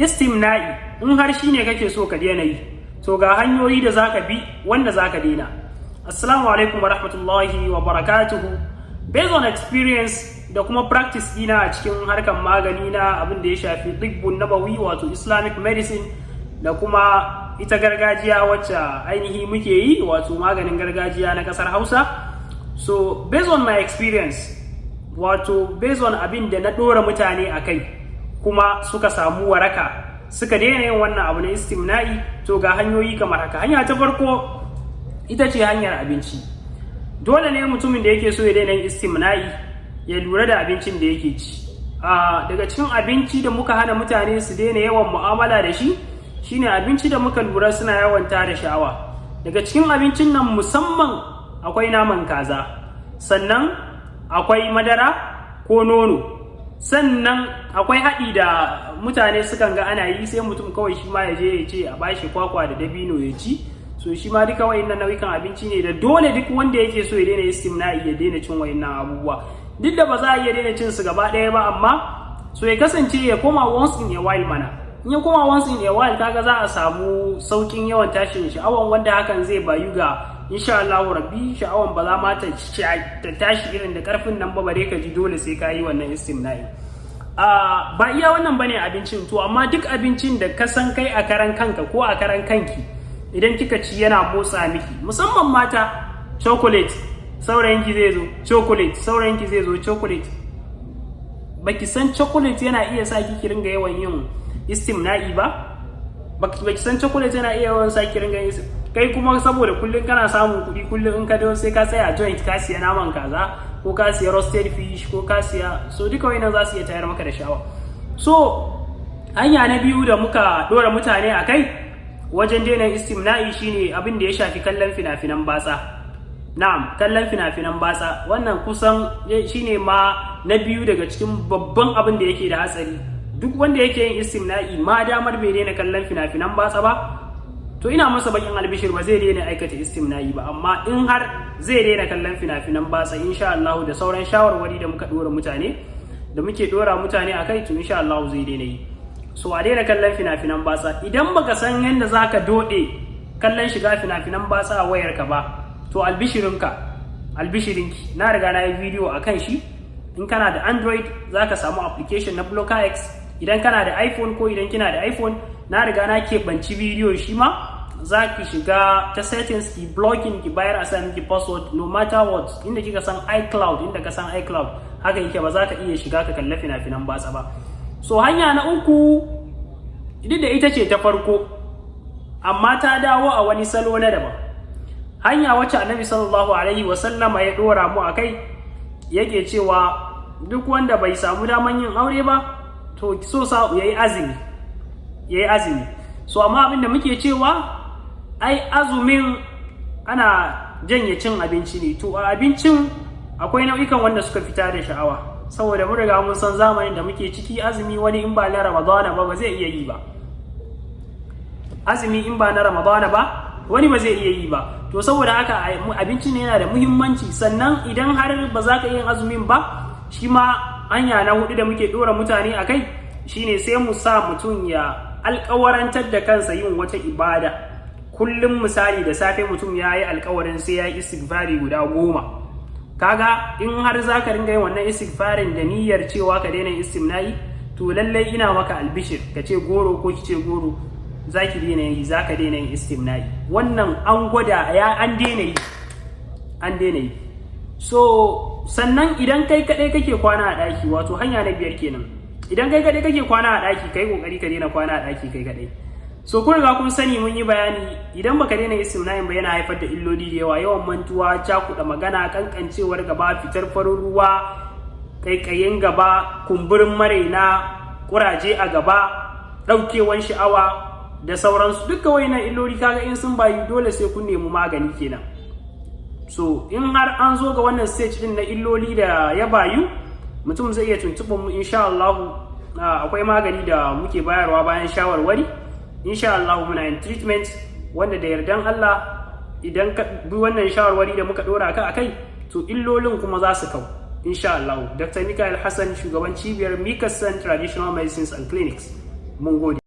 Istimna'i, in har shi ne kake so ka daina yi, to ga hanyoyi da zaka bi wanda zaka daina. Assalamu alaikum wa rahmatullahi wa barakatuhu. Based on experience da kuma practice dina a cikin harkar magani na abin da ya shafi tibbun nabawi, wato Islamic medicine, da kuma ita gargajiya wacce ainihi muke yi, wato maganin gargajiya na kasar Hausa. So based on my experience, wato based on abin da na dora mutane a kai kuma suka samu waraka, suka daina yin wannan abu na istimna'i, to ga hanyoyi kamar haka. Hanya ta farko ita ce hanyar abinci. Dole ne mutumin da yake so ya daina yin istimna'i ya lura da abincin da yake ci. Daga cikin abinci da muka hana mutane su daina yawan mu'amala da shi shine abinci da muka lura suna yawan tada sha'awa. Daga cikin abincin nan musamman akwai naman kaza, sannan akwai madara ko nono, sannan akwai haɗi da mutane sukan ga ana yi, sai mutum kawai shi ma ya je ya ce a bashi kwakwa da dabino ya ci. So shi ma duka wayannan nau'ikan abinci ne da dole duk wanda yake so ya daina istimna'i ya daina cin wayannan abubuwa. Duk da ba za a iya daina cin su gaba ɗaya ba, amma so ya kasance ya koma once in a while mana. In ya koma once in a while, kaga za a samu saukin yawan tashin sha'awan, wanda hakan zai bayu ga, insha Allah rabbi, sha'awan ba za ma ta tashi irin da karfin nan ba, bare ka ji dole sai ka yi wannan istimna'i. Ba iya wannan bane abincin. To amma duk abincin da ka san kai a karan kanka ko a karan kanki idan kika ci yana motsa miki, musamman mata, chocolate, saurayinki zai zo, chocolate, saurayinki zai zo, chocolate. Baki san chocolate yana iya sa ki ringa yawan yin istimna'i ba? Baki san chocolate yana iya yawan sa ki ringa yin, kai kuma saboda kullum kana samun kuɗi, kullum in ka dawo sai ka tsaya a joint ka siya naman kaza ko ka siya roasted fish ko ka siya. So duka wayannan za su iya tayar maka da sha'awa. So hanya na biyu da muka dora mutane a kai wajen daina istimna'i shine abin da ya shafi kallon fina-finan batsa. Na'am, kallon fina-finan batsa, wannan kusan shine ma na biyu daga cikin babban abin da yake da hatsari. Duk wanda yake yin istimna'i, ma damar bai daina kallon fina-finan batsa ba, to ina masa bakin albishir, ba zai daina aikata istimna'i ba. Amma in har zai daina kallon fina-finan batsa, insha Allah, da sauran shawarwari da muka dora mutane, da muke dora mutane akai, to insha Allah zai daina yi. So a daina kallon fina-finan batsa. Idan baka san yadda zaka dode kallon shiga fina-finan batsa a wayarka ba, to albishirinka, albishirinki, na riga na yi bidiyo a kan shi. In kana da Android, zaka samu application na Blocker X. Idan kana da iPhone ko idan kina da iPhone, na riga na keɓanci bidiyo shi ma. Za ki shiga ta settings, ki blocking, ki bayar a sa miki password. No matter what, inda kika san iCloud, inda ka san iCloud haka yake, ba za ka iya shiga ka kalla fina-finan batsa ba. So hanya na uku, duk da ita ce ta farko amma ta dawo a wani salo na daban, hanya wacce Annabi sallallahu alaihi wasallama ya dora mu a kai, yake cewa duk wanda bai samu daman yin aure ba, to so sa yayi azumi, yayi azumi. So amma abin da muke cewa, ai azumin ana janye cin abinci ne. To a abincin akwai nau'ikan wanda suka fita da sha'awa, saboda mun riga mun san zamanin da muke ciki, azumi wani in ba na Ramadana ba, ba zai iya yi ba. Azumi in ba na Ramadana ba, wani ba zai iya yi ba. To saboda haka abincin yana da muhimmanci. Sannan idan har ba za ka yin azumin ba, shi ma hanya na hudu da muke dora mutane a kai shine sai mu sa mutum ya alkawarantar da kansa yin wata ibada kullum. Misali, da safe mutum ya yi alkawarin sai ya yi istighfari guda 10. Kaga in har za ka ringa yin wannan istighfarin da niyyar cewa ka daina istimna'i, to lallai ina maka albishir, ka ce goro ko ki ce goro, za ki daina yi, za ka daina yin istimna'i. Wannan an gwada ya an daina yi, an daina yi. So sannan idan kai kadai kake kwana a daki, wato hanya na biyar kenan, idan kai kadai kake kwana a daki, kai kokari ka daina kwana a daki kai kadai. So kun riga kun sani, mun yi bayani, idan baka daina istimna'in ba, yana haifar da illoli da yawa: yawan mantuwa, cakuɗa magana, kankancewar gaba, fitar farin ruwa, kaikayin gaba, kumburin maraina, kuraje a gaba, ɗaukewan sha'awa da sauransu. Duka wayannan illoli, kaga in sun bayu, dole sai kun nemi magani kenan. So in har an zo ga wannan stage din na illoli da ya bayu, mutum zai iya tuntuɓar mu. Insha Allah akwai magani da muke bayarwa bayan shawarwari. Insha Allah muna yin treatment wanda da yardan Allah, idan ka bi wannan shawarwari da muka dora ka akai, to illolin kuma za su kau insha Allah. Dr. Mikael Hassan, shugaban cibiyar Mikasan Traditional Medicines and Clinics. Mun gode.